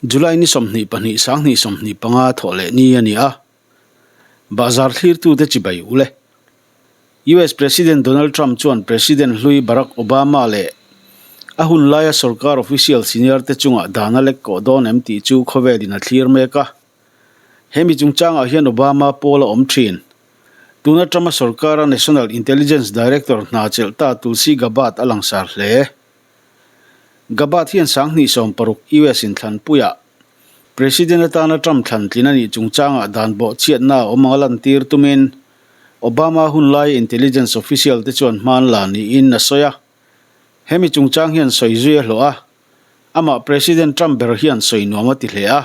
July ni 22 sanghnih 25 thawh leh ni a ni a. Bahzar thlirtute chibai ule. US President Donald Trump chuan President hlui Barack Obama leh a hun laia sorkar official senior te chungah dan a lek kawh dawn em tih chu khawvelin a thlir mek a. Hemi chungchangah hian Obama pawl a awm thin. Tuna Trump-a sorkara National Intelligence Director hna chelh ta Tulsi Gabbard a langsar hle. Gabbard hian 2016 US inthlanpuiah President atana Trump thlantlin a nih chungchangah dan bawhchhiatna a awm anga lantir tumin Obama hun laia intelligence official te chuan hman la niin a sawi a. Hemi chungchang hian sawi zui a hlawh a, amah President Trump ber hian sawi nuam a ti hle a.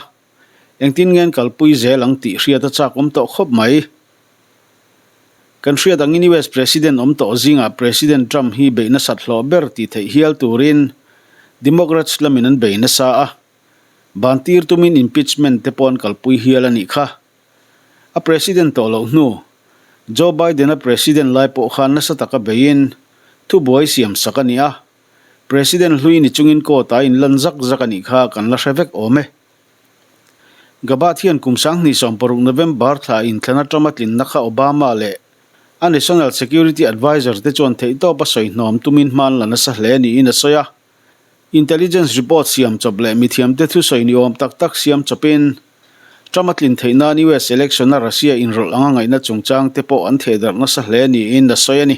Engtin nge an kalpui zel ang tih hriat a chak awm tawh khawp mai. Kan hriat angin US President awm tawh zingah President Trump hi beih nasat hlawh ber tih theih hial turin Democrats lamin an bei nasa a. Ban tir tumin impeachment te pawh an kalpui hial a nih kha. A president tawh loh hnu, Joe Biden-a president lai pawh khan nasa taka beiin thubuai siam sak a ni a. President hlui ni chungin court ah inlan zak zak a nih kha kan la hre vek awm e. Gabbard hian kum 2016 November thla inthlan atama tlinna kha Obama leh a National Security Adviser te chuan theihtawp a sawi hnawm tumin hman la nasa hle niin a sawi a. Intelligence report siam chawp leh mithiamte thusawi ni awm tak tak siam chawpin Trump a tlin theih nan US election a Russia inrawlh anga ngaihna chungchang te pawh an thehdarh nasa hle niin a sawi a ni.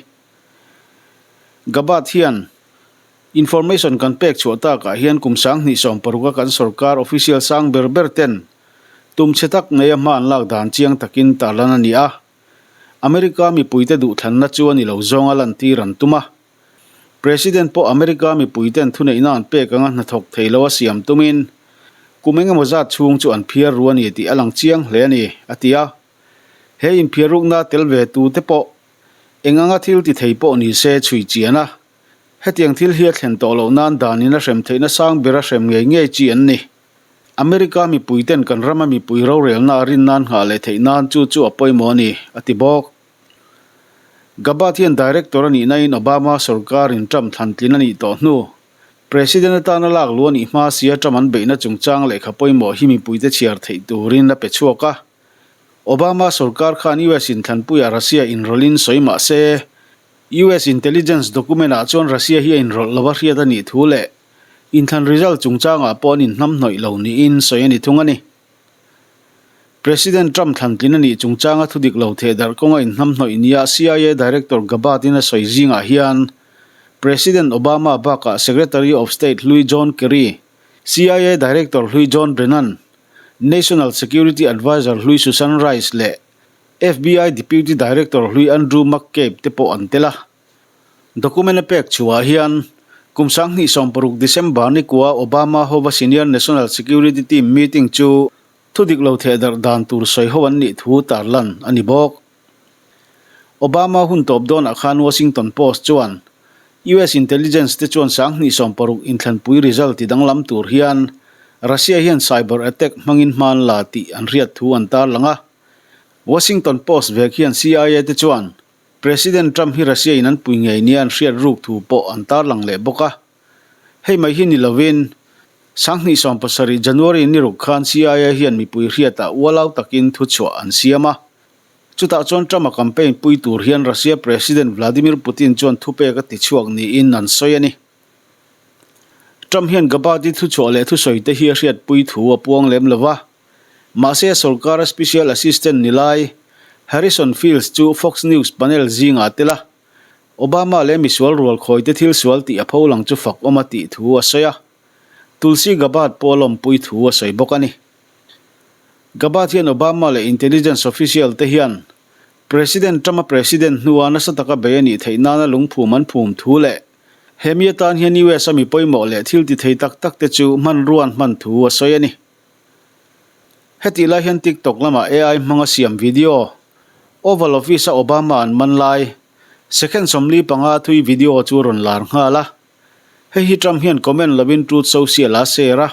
Gabbard hian information kan pek chhuah takah hian kum 2016 a kan sorkar official sang ber ber ten tum chhe tak ngei a hma an lak dan chiang takin tarlan a ni a. America mipuite duhthlanna chu a ni lo zawnga lantir an tum a. President pawh America mipuiten thuneihna an pek anga hnathawk thei lo a siam tumin kum engemaw zat chhung chu an phiar ru a ni tih a lang chiang hle a ni, a ti a. He inphiarrukna tel ve tute pawh eng anga thil ti thei pawh ni se chhui chian a, hetiang thil hi a thlen tawh loh nan danin a hrem theihna sang bera hrem ngei ngei chi an ni. America mipuiten kan rama mipui rorelna a rin nan nghah leh theih nan chu chu a pawimawh a ni, a ti bawk. Gabbard hian director a nih nain Obama sorkarin Trump thlantlin a nih tawh hnu, President atana lak luh a nih hma sia Trump an beihna chungchang lehkha pawimawh hi mipuite chhiar theih turin a pe chhuak a. Obama sorkar khan US inthlanpuiah Russia inrawlhin sawi mah se, US intelligence document ah chuan Russia hi a inrawlh lova hriat a nih thu leh inthlan result chungchangah pawh an inhnamhnawih lo niin sawi a ni thung a ni. President Trump thlantlin a nih chungchanga thudik lo thehdarh kawnga inhnamhnawih nia CIA Director Gabbard-in a sawi zingah hian President Obama bakah Secretary of State hlui John Kerry, CIA Director hlui John Brennan, National Security Adviser hlui Susan Rice leh FBI Deputy Director hlui Andrew McCabe te pawh an tel a. Document a pek chhuah hian kum 2016 December ni kua Obama hova Senior National Security Team meeting chu thudik lo thehdarh dan tur sawi ho an nih thu tarlan a ni bawk. Obama hun tawp dawnah khan Washington Post chuan US intelligence te chuan 2016 inthlanpui result ti danglam tur hian Russia hian cyber attack hmangin hman la tih an hriat thu an tarlang a. Washington Post vek hian CIA te chuan President Trump hi Russia in an pui ngei nia an hriat ruk thu pawh an tarlang leh bawk a. Hei mai hi ni lovin, 2017 January ni ruk khan CIA hian mipui hriatah ualau takin thuchhuah an siam a. Chutah chuan Trump-a campaign pui tur hian Russia President Vladimir Putin chuan thupek a tichhuak niin an sawi a ni. Trump hian Gabbard-i thuchhuah leh thusawi te hi a hriatpui thu a puang lem lova. Mahse sorkara special assistant ni lai Harrison Fields chu Fox News panel zingah a tel a, Obama leh misual rual khawite thil sual tih a pho lang chu fak awm a tih thu a sawi a, Tulsi Gabbard pawh a lawmpui thu a sawi bawk a ni. Gabbard hian Obama leh intelligence official te hian President Trump-a president hnua nasa taka bei a nih theih nana lungphum an phum thu leh hemi atan hian US a mi pawimawh leh thil ti thei tak tak te chu hmanrua an hman thu a sawi a ni. Hetih lai hian TikTok lamah AI hmanga siam video, Oval Office-a Obama an man lai, second 45 thui video chu a rawn lar nghal a. Hei hi Trump hian comment lovin Truth Social-a a share a.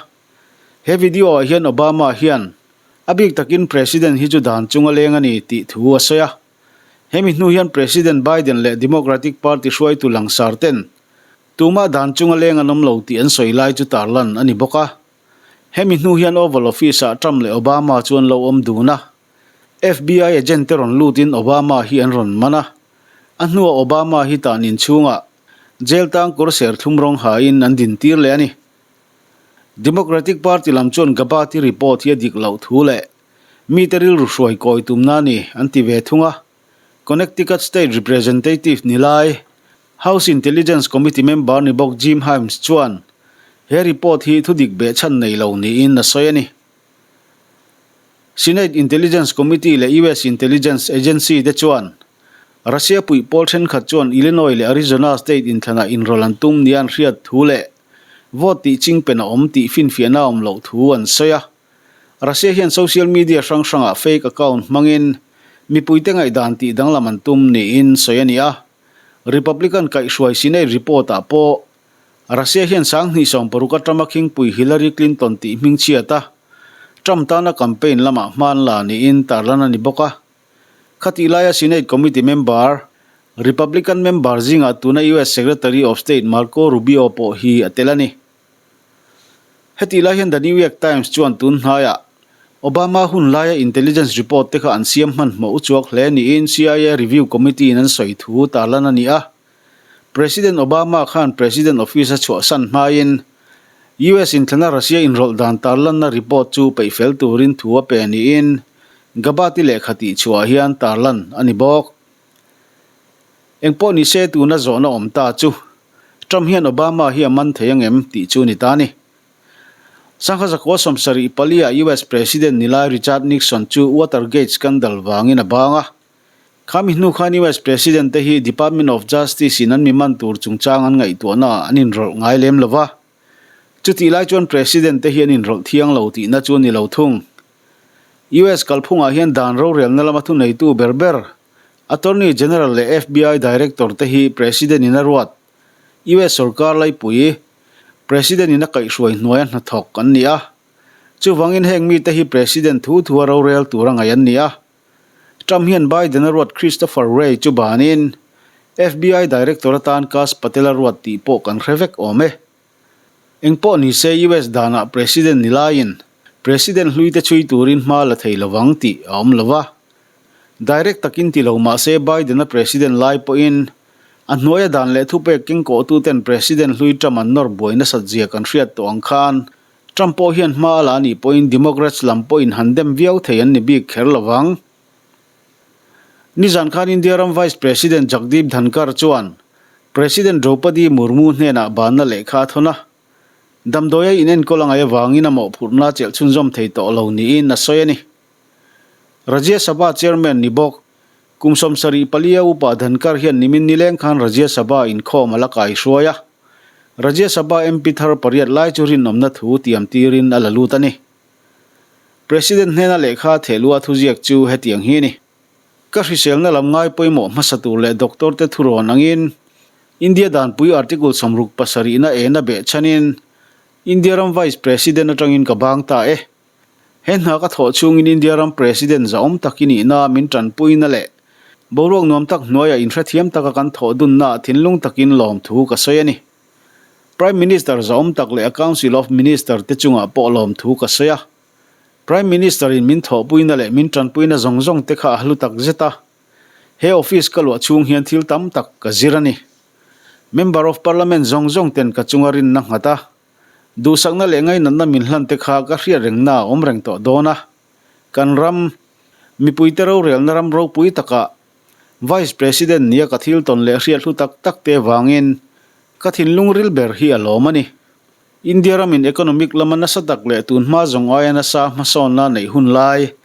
He video-ah hian Obama hian a bik takin President hi chu dan chunga leng a ni tih thu a sawi a. Hemi hnu hian President Biden leh Democratic Party hruaitu langsar ten tumah dan chunga leng an awm lo tih an sawi lai chu tarlan a ni bawk a. Hemi hnu hian Oval Office-ah Trump leh Obama chu an lo awm dun a. FBI agent te rawn lutin Obama hi an rawn man a. A hnuah Obama hi tan inchhungah jail tang kawr serthlum rawng hain an dintir leh a ni. Democratic Party lam chuan Gabbard-i report hi a dik loh thu leh mite rilru hruai kawi tumna a ni an ti ve thung a. Connecticut State Representative ni lai, House Intelligence Committee member ni bawk Jim Himes chuan he report hi thudik behchhan nei lo niin a sawi a ni. Senate Intelligence Committee leh US Intelligence Agency te chuan Russia puih pawl thenkhat chuan Illinois leh Arizona state inthlanah inrawlh an tum nia an hriat thu leh vote tih chingpen a awm tih finfiahna a awm loh thu an sawi a. Russia hian social media hrang hrangah fake account hmangin mipuite ngaihdan tih danglam an tum niin sawi a ni a. Republican kaihhruai Senate report-ah pawh Russia hian 2016 atama khingpui Hillary Clinton tih hming chhiat a, Trump tana campaign lamah hma an la niin tarlan a ni bawk a. Khatih laia Senate committee member, Republican member zingah tuna US Secretary of State Marco Rubio pawh hi a tel a ni. Hetih lai hian The New York Times chuan tun hnaiah Obama hun laia intelligence report te kha an siam hmanhmawh uchuak hle niin CIA Review Committee in an sawi thu tarlan a ni a. President Obama khan President Office a chhuahsan hmain US inthlana Russia inrawlh dan tarlanna report chu peihfel turin thu a pe niin Gabbard-i lehkha tihchhuah hian tarlan a ni bawk. Engpawh nise tuna zawhna awm ta chu Trump hian Obama hi a man thei angem tih chu ni ta a ni. Sangha zakua 74 ah US President ni lai Richard Nixon chu Watergate scandal vangin a bang a. Khami hnu khan US President te hi Department of Justice in an mi man tur chungchang an ngaihtuahna ah an inrawlh ngai lem lo va. Chutih lai chuan President te hi an inrawlh thiang lo tihna chu a ni lo thung. US kalphungah hian dan rorelna lama thuneitu ber ber Attorney General leh FBI Director te hi President in a ruat. US sorkar laipui, President in a kaihhruai hnuaia hnathawk an ni a. Chuvangin heng mite hi President thu thua rorel tur a ngaih an ni a. Trump hian Biden a ruat Christopher Wray chu banin FBI Director atan Kash Patel a ruat tih pawh kan hre vek awm e. Engpawh ni se US danah President ni laiin President hluite chhui turin hma la thei lovang tih a awm lo va. Direct takin ti lo mah se Biden-a President lai pawhin a hnuaia dan leh thupek kengkawhtuten President hlui Trump an nawr buai nasat zia kan hriat tawh ang khan Trump pawh hian hma a la anih pawhin Democrats lam pawhin han dem viau thei an ni bik kher lovang. Nizan khan India ram Vice President Jagdeep Dhankhar chuan President Droupadi Murmu hnenah banna lehkha a thawn a. Damdawi a inenkawl a ngaih avangin a mawhphurhna chelh chhunzawm thei tawh lo niin a sawi a ni. Rajya Sabha Chairman ni bawk, kum 74 a upa Dhankhar hian nimin nileng khan Rajya Sabha inkhawm a la kaihruai a. Rajya Sabha MP thar pariat lai chu rinawmna thu tiam tirin a la lut a ni. President hnena lehkha thehlua thuziak chu hetiang hi a ni. Ka hriselna lam ngai pawimawh hmasa tur leh doctor te thurawn angin India danpui Article 67 na ena beh chhanin India ram Vice President atangin ka bang ta e. He hna ka thawh chhungin India ram President zahawm tak i nihna min tanpuina leh boruak nuam tak hnuaiah inhrethiam taka kan thawh dunnaah thinlung takin lawmthu ka sawi a ni. Prime Minister zahawm tak leh a Council of Minister te chungah pawh lawmthu ka sawi a. Prime Minister in min thawhpuina leh min tanpuina zawng zawng te kha a hlu tak zet a. He office ka luah chhung hian thil tam tak ka zir a ni. Member of Parliament zawng zawng ten ka chunga rinna nghat a. Duhsakna leh ngainatna min hlan te kha ka hriat rengna a awm reng tawh dawn a. Kan ram, mipuite rorelna ram ropui takah Vice President nia ka thil tawn leh hriat hlu tak tak te vangin ka thinlung ril ber hi a lawm a ni. India ramin economic lama nasa tak leh tun hma zawng aia nasa hmasawnna neih hun lai,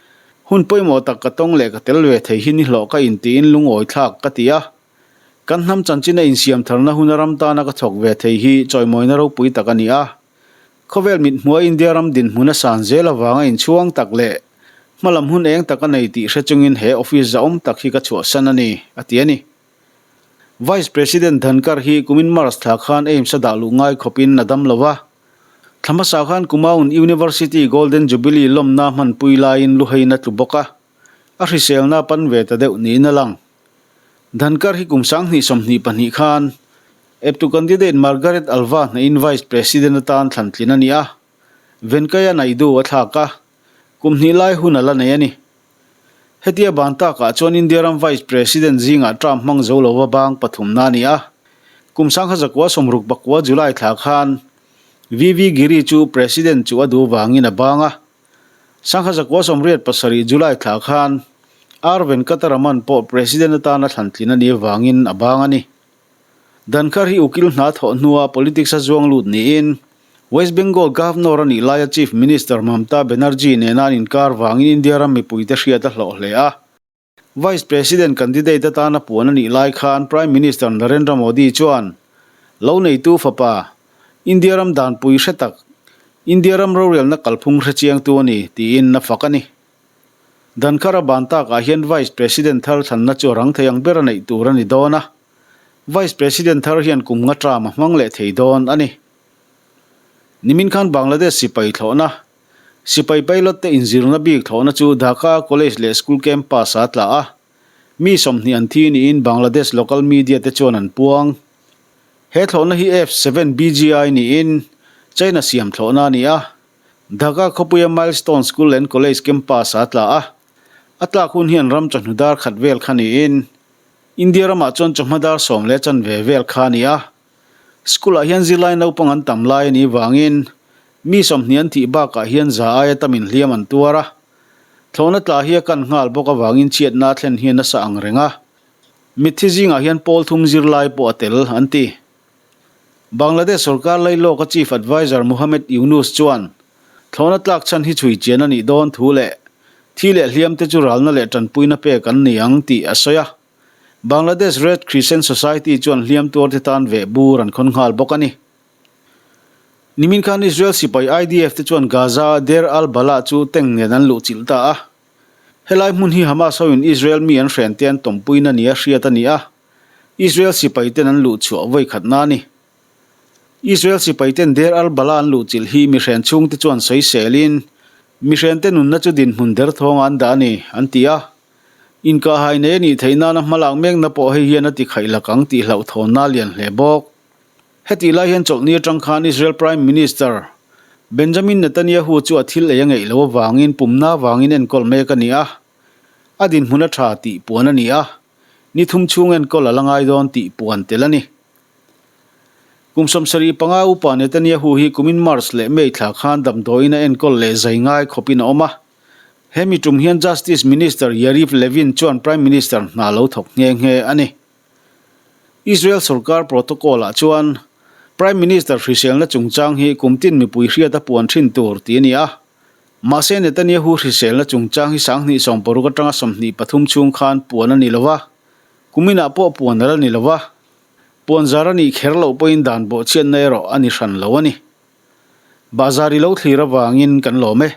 hun pawimawh tak ka tawng leh ka tel ve thei hi nihlawh ka intiin lungawi thlak ka ti a. Kan hnam chanchina insiam tharna huna ram tana ka thawk ve thei hi chawimawina ropui tak a ni a. Khawvel mithmuha India ram dinhmun a san zel avanga inchhuang tak leh hmalam hun eng tak a nei tih hre chungin he office zahawm tak hi ka chhuahsan a ni, a ti a ni. Vice President Dhankhar hi kumin March thla khan AIIMS a dah luh ngai khawpin a dam lo va. Thla hmasa khan Kumaun University Golden Jubilee lawmna hmanpui laiin luheiin a tlu bawk a, a hriselna pan ve ta deuh niin a lang. Dhankhar hi kum 2022 khan eptu candidate Margaret Alva hnahin Vice President atan thlan tlin a ni a. Venkaiah Naidu a thlak a, kum hnih lai hun a la nei a ni. Hetia ban takah chuan India ram Vice President zingah term hmang zo lova bang pathumna a ni a. Kum sangha zakua sawmruk pakua July thla khan VV Giri chu President chu a duh vangin a bang a. Sangha zakua 87 July thla khan R Venkataraman pawh President atana thlantlin a nih avangin a bang a ni. Dhankhar hi ukil hna thawh hnua politics a zuang lut niin West Bengal Governor a nih laia Chief Minister Mamta Banerjee nena an inkar vangin India ram mipuite hriat a hlawh hle a. Vice President candidate atana puan a nih lai khan Prime Minister Narendra Modi chuan lo neitu fapa, India ram danpui hre tak, India ram rorelna kalphung hre chiangtu a ni tiin a fak a ni. Dhankhar a ban takah hian Vice President thar thlanna chu a rang thei ang ber a neih tur a ni dawn a. Vice President thar hian kum nga term a hmang leh thei dawn a ni. Nimin khan Bangladesh sipai thlawhna, sipai pilot te inzirna bik thlawhna chu Dhaka College leh School campus a tla a. Mi 20 an thi niin Bangladesh local media te chuan an puang. He thlawhna hi F-7 BGI niin China siam thlawhna a ni a. Dhaka khawpuia Milestone School and College campus a tla a, a tlak hun hian ram chawhnu dar khat vel kha niin India ramah chuan chawhma dar sawm leh chanve vel kha a ni a. School-ah hian zirlai naupang an tam lai a nih vangin mi 20 an thih bakah hian za aia tamin hliam an tuar a. Thlawhna tla hi a kan nghal bawk avangin chhiatna a thlen hi a nasa ang reng a. Mitthi zingah hian pawl thum zirlai pawh a tel an ti. Bangladesh sorkar lailawka Chief Adviser Muhammad Yunus chuan thlawhna tlak chhan hi chhui chian a nih dawn thu leh thi leh hliam te chu ralna leh tanpuina pek an ni ang tih a sawi a. Bangladesh Red Crescent Society chuan hliam tuar te tan veh bur an khawn nghal bawk a ni. Nimin khan Israel sipai IDF te chuan Gaza-a Deir al-Balah chu tank nen an luhchilh ta a. Helai hmun hi Hamas hoin Israel mi an hren te an tawmpuina nia hriat a ni a. Israel sipaiten an luh chhuah vawi khatna a ni. Israel sipaiten Deir al-Balah an luhchilh hi mihren chhungte chuan sawiselin, mihrente nunna chu dinhmun derthawngah an dah a ni, an ti a. Inkahhai nei a nih theih nana hmalak mekna pawh hei hian a ti khaih lak ang tih hlauhthawnna a lian hle bawk. Hetih lai hian chawlhni atang khan Israel Prime Minister Benjamin Netanyahu chu a thil ei a ngeih loh avangin pumna avangin enkawl mek a ni a, a dinhmun a tha tih puan a ni a. Ni thum chhung enkawl a la ngai dawn tih puan tel a ni. Kum 75 upa Netanyahu hi kumin March leh May thla khan damdawiin a enkawl leh zai ngai khawpin a awm a. He mi tum hian Justice Minister Yariv Levin chuan Prime Minister hna lo thawk nghe nghe a ni. Israel sorkar protocol-ah chuan Prime Minister hriselna chungchang hi kum tin mipui hriat a puan thin tur tih a ni a. Mahse Netanyahu hriselna chungchang hi 2016 atanga 23 chhung khan puan a ni lo va, kuminah pawh puan a la ni lo va, puan zar a nih kher loh pawhin dan bawhchhiatna erawh a ni hran lo a ni. Bahzar i lo thlir avangin kan lawm e.